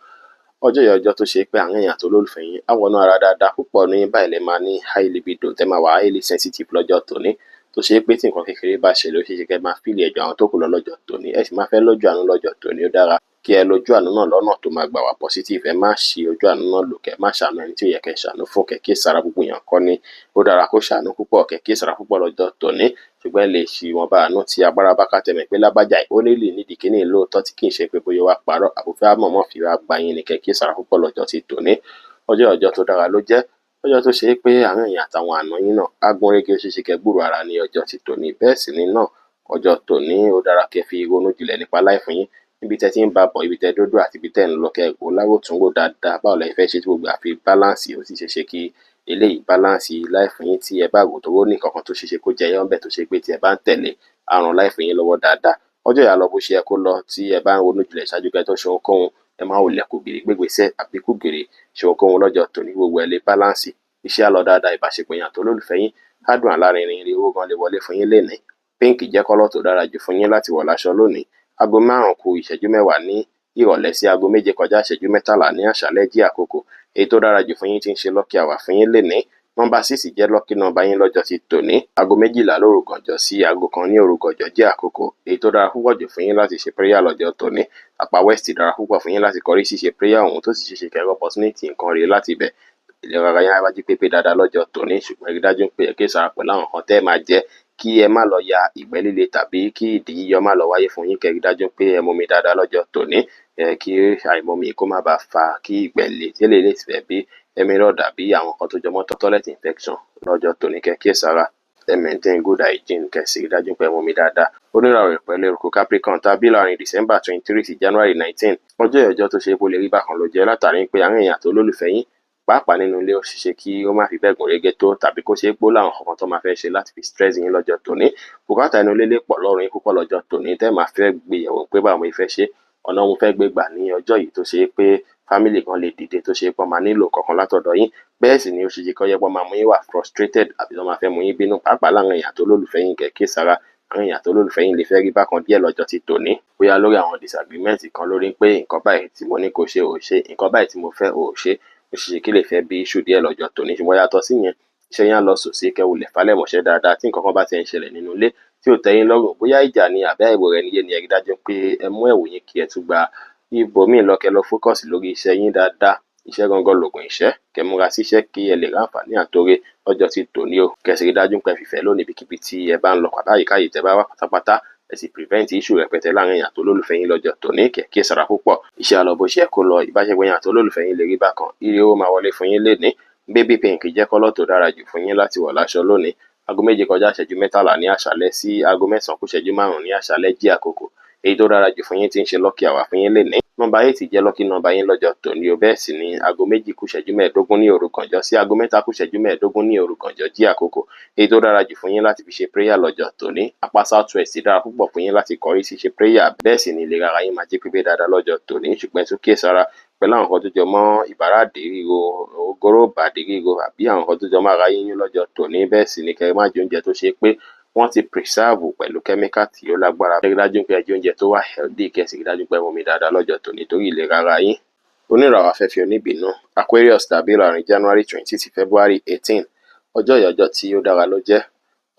Ọjọ́ yìí ọjọ́ tó ṣe pé àwọn èèyàn àti olólùfẹ́ yín á wọnú ara dáadáa púpọ̀ ní báyìí, lẹ máa ní high libido, tẹ́ máa wà highly sensitive lọ́jọ́ tòní, tó ṣe pé tí nǹkan kékeré bá ṣẹlẹ̀, ó ṣeé ṣe kẹ́ máa feel ẹ̀jọ̀ àwọn tó kù lọ lọ́jọ́ tòní. Ẹ sì máa fẹ́ lójú àánú lọ́jọ́ tòní. Ó dára kí ẹ lójú àánú náà lọ́nà tó máa gbà wá positive. Ẹ má ṣi ojú àánú náà lò, kẹ́ má ṣàánú ẹni tí ó yẹ kẹ́ ṣàánú fún. Kẹ́ kíyèsára, gbogbo èèyàn kọ́ ni ó dára kó ṣàánú púpọ̀. Kẹ́ kíyèsára púpọ̀ lọ́jọ́ tòní, ṣùgbọ́n ẹ lè ṣì ìwọ̀nba àánú tí agbára bá ká tẹ̀mẹ̀ pé lágbájá ó nílì nídìí kíní lóòótọ́, tí kì í ṣe pé bóyá wá parọ́ àbúfẹ́ mọ̀ọ́mọ̀ fi wá gba yín ni. Kẹ́ kíyèsára púpọ̀ lọ́jọ́ ti tòní. Ọjọ́ ọjọ́ tó dára ló jẹ́, ọjọ́ tó ṣe é pé àwọn èèyàn àtàwọn àna yín náà á gún régé, ó ṣeé ṣe kẹ́ gbúròó ara ní ọjọ́ ti tòní. Bẹ́ẹ̀ sì ni náà ọjọ́ tòní ó dára kẹ́ fi ronú jinlẹ̀ nípa life yín, ibi tẹ́ ti ń bá bọ̀, ibi tẹ́ dódó àti ibi tẹ́ ń lọ. Kẹ́ wò láwòtún wò dáadáa báwo lẹ fẹ́ ṣe tí gbogbo àfi balance. Ó sì ṣeé ṣe kí eléyìí balance life yín tí ẹ bá rò tó ní nǹkan kan tó ṣeé ṣe kó jẹyọ ńbẹ̀, tó ṣe pé tí ẹ bá ń tẹ̀lé á ran life yín lọ́wọ́ dáadáa. Ọjọ́ yìí á lọ bó ṣe yẹ kó lọ. Tí ẹ bá ń ronú jinlẹ̀ ṣáájú kẹ́ tó ṣe ohunkóhun, ẹ má wulẹ̀ kó gìrì gbégbèsè àbí kú gìrì ṣe ohunkóhun lọ́jọ́ tòní, gbogbo ẹ lè balance. Iṣẹ́ á lọ dáadáa, ìbáṣepọ̀ yín àti olólùfẹ́ yín á dùn alárinrin, ire owó gan lè wọlé fún yín lénìí. Pink jẹ́ colour tó dára jù fún yín láti wọ̀ láṣọ lónìí. 4:50 ní ìrọ̀lẹ́ sí 6:43 ní àṣálẹ́ jí àkókò. Èyí tó dára jù fún yín tí ń ṣe lucky hour fún yín lénìí. Nọ́mbà 6 jẹ́ lucky number yín lọ́jọ́ ti tòní. 12 lóru gànjọ́ sí 1 ní òru gànjọ́ jẹ́ àkókò. Èyí tó dára púpọ̀ jù fún yín láti ṣe prayer lọ́jọ́ tòní. Apá west dára púpọ̀ fún yín láti kọrí sí ṣe prayer ọ̀hún, tó sì ṣeé ṣe kẹ́ opportunity nǹkan rere láti ibẹ̀. Ìlera ara yín á wá jí pépé dáadáa lọ́jọ́ tòní, ṣùgbọ́n ẹ rí dájú pé ẹ kíyèsára pẹ̀lú àwọn nǹkan tẹ́ máa jẹ, kí ẹ má lọ ya ìgbẹ́ líle tàbí kí ìdí yíyọ má lọ wáyé fún yín. Kẹ́ rí dájú pé ẹ mumi dáadáa lọ́jọ́ tòní, kí àìmumi kó má bàa fa kí ìgbẹ́ le tí eléyìí lè fẹ́ bí hemorrhoid àbí àwọn nǹkan tó jọ mọ́ toilet infection lọ́jọ́ tòní. Kẹ́ kíyèsára, ẹ maintain good hygiene, kẹ́ sì rí dájú pé ẹ mumi dáadáa. Oníràwọ̀ pẹ̀lú eruku Capricorn tàbí láàrin December 23 sí January 19. Ọjọ́ ọjọ́ tó ṣe é kó lè rí bákan ló jẹ́, látàrí pé àwọn èèyàn àti olólùfẹ́ yín pàápàá nínú ilé, ó ṣeéṣe kí ó má fi bẹ́ẹ̀ gún régé tó, tàbí kó ṣe é pé ó láwọn nǹkan tó máa fẹ́ ṣe láti fi stress yín lọ́jọ́ tòní. Bùkátà inú ilé lè pọ̀ lọ́rùn yín púpọ̀ lọ́jọ́ tòní, tẹ́ máa fẹ́ gbéyẹ̀wò pé báwo mo fẹ́ ṣe, ọ̀nà mo fẹ́ gbé gbà ní ọjọ́ yìí, tó ṣe é pé family kan lè dìde, tó ṣe é pé wọ́n máa nílò kankan látọ̀dọ̀ yín. Bẹ́ẹ̀ sì ni ó ṣe é kó jẹ́ pé wọ́n máa mú yín wà frustrated àbí wọ́n máa fẹ́ mú yín bínú, pàápàá láàrin èèyàn àti olólùfẹ́ yín. Kẹ́ kíyèsára, Àwọn èèyàn àtolólùfẹ́ yín lè fẹ́ rí bákan díẹ̀ lọ́jọ́ ti tòní, bóyá lórí àwọn disagreement kan lórí pé nǹkan báyìí tí mo ní kó ṣe ò ṣe, nǹkan báyìí tí mo fẹ́ ò ṣe. Ó ṣeéṣe kí lè fẹ́ bí issue díẹ̀ lọ́jọ́ tòní. Ṣùgbọ́n yàtọ̀ sí yẹn, iṣẹ́ yín á lọ sòsé, kẹ́ wulẹ̀ falẹ̀mọṣẹ́ dáadáa. Tí nǹkan kan bá ti ń ṣẹlẹ̀ nínú ilé tí ò tẹ́ yín lọ́rùn, bóyá ìjà ni àbí àìgbọ́ra ẹni yé ni, ẹ rí dájú pé ẹ mú ẹ̀wù yín kí ẹ tún gba ibòmíì lọ, kẹ́ lọ focus lórí iṣẹ́ yín dáadáa. Iṣẹ́ gangan lògùn ìṣẹ́. Kẹ́ múra síṣẹ́ kí ẹ lè ráǹfààní àtòrè lọ́jọ́ tí tòní o. Kẹ́ sì rí dájú pé ẹ fìfẹ́ lónìí ibikíbi tí ẹ bá ń lọ, àbáyíká yìí tẹ́ bá wà pátápátá. Ẹ sì prevent issue rẹpẹtẹ láàrin èèyàn àtolólùfẹ́ yín lọ́jọ́ tòní. Kẹ́ kí ẹ ṣọ́ra púpọ̀. Iṣẹ́ á lọ bó ṣe yẹ kó lọ. Ìbáṣepọ̀ yín àtolólùfẹ́ yín lè rí bákan. Ire owó máa wọlé fún yín lénìí. Baby pink jẹ́ colour tó dára jù fún yín láti wọ̀ láṣọ lónìí. 7:13 ní àṣálẹ́ sí 8:55 ní àṣálẹ́ jí àkókò. Èyí tó dára jù fún yín tí ń ṣe lucky hour fún yín lénìí. Nọ́mbà 8 jẹ́ lucky number yín lọ́jọ́ tòní o. Bẹ́ẹ̀ sì ni 2:25 ní òru gànjọ́ sí 3:25 ní òru gànjọ́ jí àkókò. Èyí tó dára jù fún yín láti fi ṣe prayer lọ́jọ́ tòní. Apá south west dára púpọ̀ fún yín láti kọrí sí ṣe prayer. Bẹ́ẹ̀ sì ni ìlera ara yín máa jí pépé dáadáa lọ́jọ́ tòní. Ṣùgbọ́n ẹ tún kíyèsára pẹ̀lú àwọn nǹkan tó jọ mọ́ ìbàràdé ríro, ògóró bàdí ríro àbí àwọn nǹkan tó jọ mọ́ ara yíyún lọ́jọ́ tòní. Bẹ́ẹ̀ sì ni kẹ́ ẹ má jẹ oúnjẹ tó ṣe pé wọ́n ti preserve pẹ̀lú chemical tí ó lágbára. Ẹ rí dájú pé ẹ jẹ oúnjẹ tó wà healthy, kẹ́ sì rí dájú pé ẹ mumi dáadáa lọ́jọ́ tòní torí ìlera ara yín. Oníràwọ̀ afẹ́fẹ́ oníbínú Aquarius tàbí láàrin January 20 sí February 18. Ọjọ́ yìí ọjọ́ tí ó dára ló jẹ́.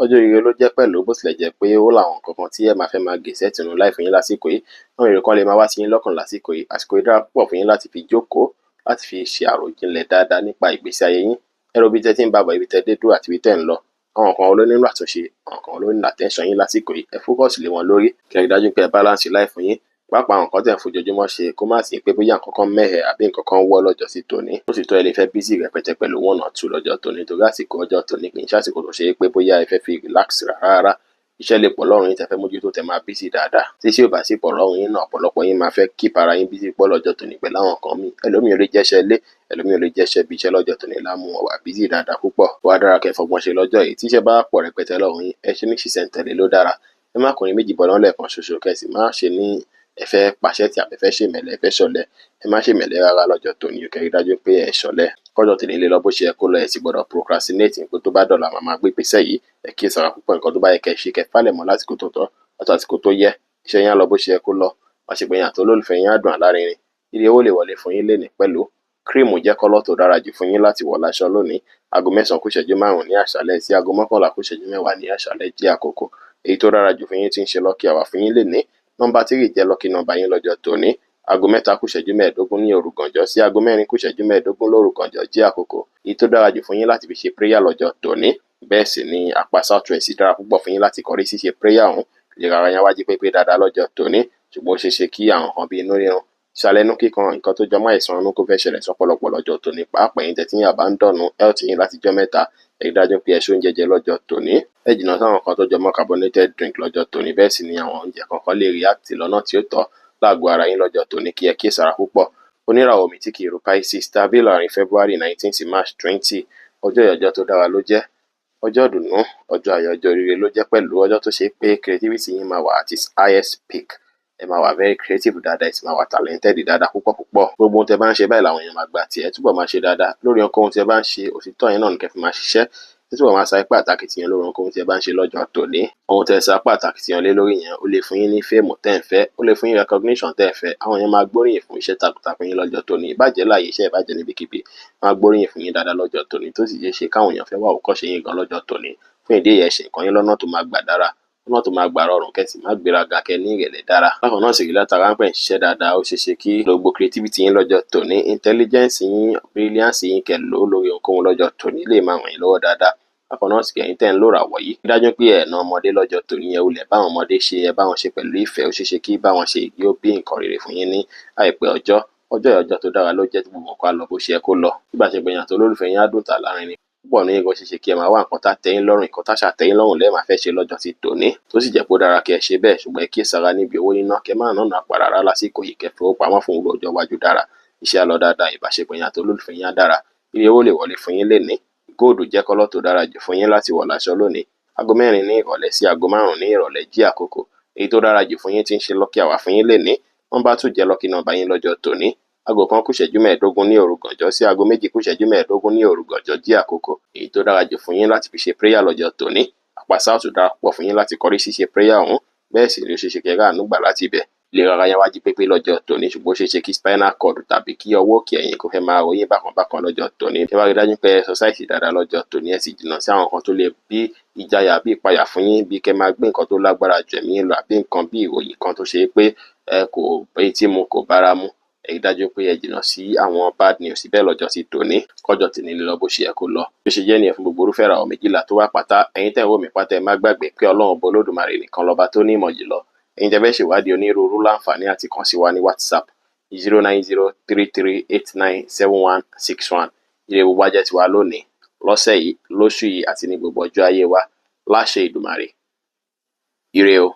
Ọjọ́ ire ló jẹ́ pẹ̀lú, bó tilẹ̀ jẹ́ pé ó láwọn nǹkan kan tí ẹ máa fẹ́ máa gèsè tìǹú láì fún yín lásìkò yìí. Àwọn èrò kan lè máa wá sí yín lọ́kàn lásìkò yìí. Àsìkò yìí dára púpọ̀ fún yín láti fi jókòó, láti fi ṣe àròjinlẹ̀ dáadáa nípa ìgbésí ayé yín. Ẹ ro ibi tẹ́ ti ń bá bọ̀, ibi tẹ́ dé dúró àti ibi tẹ́ ń lọ. Àwọn nǹkan wo ló nílò àtúnṣe, àwọn nǹkan wo ló nílò attention yín lásìkò yìí. Ẹ focus lé wọn lórí. Kẹ́ rí dájú pé ẹ balance life yín. Pàápàá àwọn nǹkan tẹ́ ń fojoojúmọ́ ṣe kó má sí pé bóyá nǹkan kan mẹ́hẹ̀ àbí nǹkan kan wọ́ lọ́jọ́ sí tòní. Ó sì tọ́ ẹ lè fẹ́ busy rẹpẹtẹ pẹ̀lú one or two lọ́jọ́ tòní torí àsìkò ọjọ́ tòní kì í ṣe àsìkò tó ṣe é pé bóyá ẹ fẹ́ fi relax rárá. Iṣẹ́ lè pọ̀ lọ́rùn yín tẹ́ fẹ́ mójútó, tẹ́ máa busy dáadáa. Tí iṣẹ́ ò bá sì pọ̀ lọ́rùn yín náà, ọ̀pọ̀lọpọ̀ yín máa fẹ́ keep ara yín busy pọ̀ lọ́jọ́ tòní pẹ̀lú àwọn nǹkan míì. Ẹlòmíì ò lè jẹ́ṣẹ́ ilé, ẹlòmíì ò lè jẹ́ṣẹ́ ibi iṣẹ́ lọ́jọ́ tòní lámú wọn wà busy dáadáa púpọ̀. Ó wá dára kẹ́ fọgbọ́n ṣe lọ́jọ́ yìí. Tí iṣẹ́ bá pọ̀ rẹpẹtẹ lọ́rùn yín, ẹ ṣe ní ṣísẹ̀ntẹ̀lé ló dára. Ẹ má kùnrin méjì bọná lẹ́ẹ̀kan ṣoṣo, kẹ́ sì má ṣe ní ẹ fẹ́ paṣẹ́ tí àbí ẹ fẹ́ ṣèmẹ́lẹ́, ẹ fẹ́ ṣọ̀lẹ. Ẹ má ṣèmẹ́lẹ́ rárá lọ́jọ́ tòní o. Kẹ́ rí dájú pé ẹ ṣọ̀lẹ. Kọ́jọ́ tòní lè lọ bó ṣe yẹ kó lọ, ẹ sì gbọ́dọ̀ procrastinate pé tó bá dọ̀la màá máa gbé ìgbésẹ̀ yìí. Ẹ kíyèsára púpọ̀. Nǹkan tó bá yẹ kẹ́ ṣe, kẹ́ falẹ̀ mọ́ lásìkò tó tọ́ àti àsìkò tó yẹ. Iṣẹ́ yín á lọ bó ṣe yẹ kó lọ. Ìbáṣepọ̀ yín àti olólùfẹ́ yín á dùn alárinrin. Ire owó lè wọlé fún yín lénìí pẹ̀lú. Cream jẹ́ colour tó dára jù fún yín láti wọ̀ láṣọ lónìí. 9:55 ní àṣálẹ́ sí 10:50 ní àṣálẹ́ jẹ́ àkókò. Èyí tó dára jù fún yín tí ń ṣe lucky hour fún yín lénìí. Nọ́mbà 3 jẹ́ lucky number yín lọ́jọ́ tòní. 2:45 ní òru gànjọ́ sí 4:45 lóru gànjọ́ jẹ́ àkókò. Èyí tó dára jù fún yín láti fi ṣe prayer lọ́jọ́ tòní. Bẹ́ẹ̀ sì ni apá south west dára púpọ̀ fún yín láti kọrí sí ṣe prayer ọ̀hún. Ìlera ara yín á wá jí pépé dáadáa lọ́jọ́ tòní. Ṣùgbọ́n ó ṣeé ṣe kí àwọn nǹkan bíi inú rírun, ìsàlẹ̀ inú kíkan, nǹkan tó jọmọ́ àìsàn inú kó fẹ́ ṣẹlẹ̀ sọ́pọ̀lọpọ̀ lọ́jọ́ tòní. Pàápàá ẹ̀yin tẹ́ tí ń abandon health yín látijọ́ mẹ́ta, ẹ rí dájú pé ẹ ṣe oúnjẹ jẹ lọ́jọ́ tòní. Ẹ jìnnà sáwọn nǹkan tó jọmọ́ carbonated drink lọ́jọ́ tòní. Bẹ́ẹ̀ sì ni àwọn oúnjẹ kọ̀ọ̀kan lè react lọ́nà tí ó tọ́ lágọ̀ọ́ ara yín lọ́jọ́ tòní, kí ẹ kíyèsára púpọ̀. Oníràwọ̀ omi tí kì í ru Pisces tàbí láàrin February 19 sí March 20. Ọjọ́ yìí ọjọ́ tó dára ló jẹ́. Ọjọ́ ìdùnnú, ọjọ́ ayọ̀, ọjọ́ oríire ló jẹ́ pẹ̀lú. Ọjọ́ tó ṣe pé creativity yín máa wà at its highest peak. Ẹ máa wà very creative dáadáa, ẹ sì máa wà talented dáadáa púpọ̀ púpọ̀. Gbogbo ohun tẹ́ bá ń ṣe báyìí làwọn èèyàn máa gbà tí ẹ túbọ̀ máa ṣe dáadáa. Lórí ohunkóhun tí ẹ bá ń ṣe, òtítọ́ yẹn náà ni kẹ́ fi máa ṣiṣẹ́. Ẹ túbọ̀ máa sa ipá àtàkìtìyàn lórí ohunkóhun tí ẹ bá ń ṣe lọ́jọ́ tòní. Ohun tẹ́ sa ipá àtàkìtìyàn lé lórí yẹn, ó lè fún yín ní fame tẹ́ ń fẹ́, ó lè fún yín recognition tẹ́ ẹ fẹ́. Àwọn èèyàn máa gbóríyìn fún iṣẹ́ takuntakun yín lọ́jọ́ tòní. Ìbàjẹ́ láàyè iṣẹ́, ìbàjẹ́ níbikíbi, wọ́n á gbóríyìn fún yín dáadáa lọ́jọ́ tòní, tó sì ṣeé ṣe káwọn èèyàn fẹ́ wá àwòkọ́ṣe yín gan lọ́jọ́ tòní. Fún ìdí èyí, ẹ ṣe nǹkan yín lọ́nà tó máa gbà dára, lọ́nà tó máa gbà rọrùn, kẹ́ sì má gbéraga, kẹ́ ní ìrẹ̀lẹ̀ dára. Bákan náà sì rí látara ń pẹ̀ ń ṣiṣẹ́ dáadáa, ó ṣeé ṣe kí gbogbo creativity yín lọ́jọ́ tòní, intelligence yín, brilliance yín kẹ́ lò ó lórí ohunkóhun lọ́jọ́ tòní lè máa ràn yín lọ́wọ́ dáadáa. Bákan náà sì kí ẹ̀yin tẹ́ ń lòràwọ̀ yìí, dájú pé ẹ̀ na ọmọdé lọ́jọ́ tòní, ẹ wulẹ̀ bá àwọn ọmọdé ṣe, ẹ bá wọn ṣe pẹ̀lú ìfẹ́. Ó ṣeé ṣe kí bá wọn ṣe yóò bí nǹkan rere fún yín ní àìpẹ́ ọjọ́. Ọjọ́ yìí ọjọ́ tó dára ló jẹ́ tí gbogbo nǹkan á lọ bó ṣe yẹ kó lọ. Ìbáṣepọ̀ yín àti olólùfẹ́ yín á dùn tà lárinrin. Púpọ̀ ní nǹkan ṣeé ṣe kí ẹ máa wá nǹkan tá tẹ́ yín lọ́rùn, nǹkan tá ṣà tẹ́ yín lọ́rùn lẹ́ẹ̀ máa fẹ́ ṣe lọ́jọ́ ti tòní. Tó sì jẹ́ pé ó dára kí ẹ ṣe bẹ́ẹ̀, ṣùgbọ́n ẹ kíyèsára níbi owó níná, kẹ́ má nànà àpà rárá lásìkò yìí, kẹ́ fowó pamọ́ fún òwúrọ̀ ọjọ́ iwájú dára. Iṣẹ́ á lọ dáadáa, ìbáṣepọ̀ yín àti olólùfẹ́ yín á dára. Ire owó lè wọlé fún yín lénìí. Góòdù jẹ́ colour tó dára jù fún yín láti wọ̀ láṣọ lónìí. 4:00 ní ìrọ̀lẹ́ sí 5:00 ní ìrọ̀lẹ́ jí àkókò. Èyí tó dára jù fún yín tí ń ṣe lucky hour fún yín lénìí. Nọ́mbà 2 jẹ́ lucky number yín lọ́jọ́ tòní. 1:25 ní òru gànjọ́ sí 2:25 ní òru gànjọ́ jí àkókò. Èyí tó dára jù fún yín láti fi ṣe prayer lọ́jọ́ tòní. Apá Apá south dára púpọ̀ fún yín láti kọrí sí ṣe prayer ọ̀hún. Bẹ́ẹ̀ sì ni ó ṣeé ṣe kẹ́ ráàánú gbà láti ibẹ̀. Ìlera ara yẹn wá jí pépé lọ́jọ́ tòní, ṣùgbọ́n ó ṣeé ṣe kí spinal cord tàbí kí ọwọ́ òkè ẹ̀yìn kó fẹ́ máa ro yín bákan bákan lọ́jọ́ tòní. Ẹ wá rí dájú pé exercise dáadáa lọ́jọ́ tòní, ẹ sì jìnnà sí àwọn nǹkan tó lè bí ìjayà bí ìpayà fún yín, bí kẹ́ máa gbé nǹkan tó lágbára jù ẹ̀mí yín lọ, àbí nǹkan bí ìròyìn kan tó ṣe pé ẹ kò etí mu, kò bára mu. Ẹ rí dájú pé ẹ jìnnà sí àwọn bad news bẹ́ẹ̀ lọ́jọ́ ti tòní, kọjọ́ tòní lọ bó ṣe yẹ kó lọ. Bí ó ṣe jẹ́ nìyẹn fún gbogbo irúfẹ́ ìràwọ̀ 12 tó wà pátá. Ẹ̀yin tẹ́ ń wò mí pátá, ẹ má gbàgbé pé Ọlọ́run Ọba Olódùmarè nìkan lọ́ba tó ní ìmọ̀ jùlọ. Ẹ̀yin tẹ́ fẹ́ ṣèwádìí onírúurú láǹfààní àti kàn sí wa ní WhatsApp 09033897161. Ire gbogbo á jẹ́ tiwa lónìí, lọ́sẹ̀ yìí, lóṣù yìí àti ní gbogbo ọjọ́ ayé wa láṣẹ Èdùmàrè. Ire o.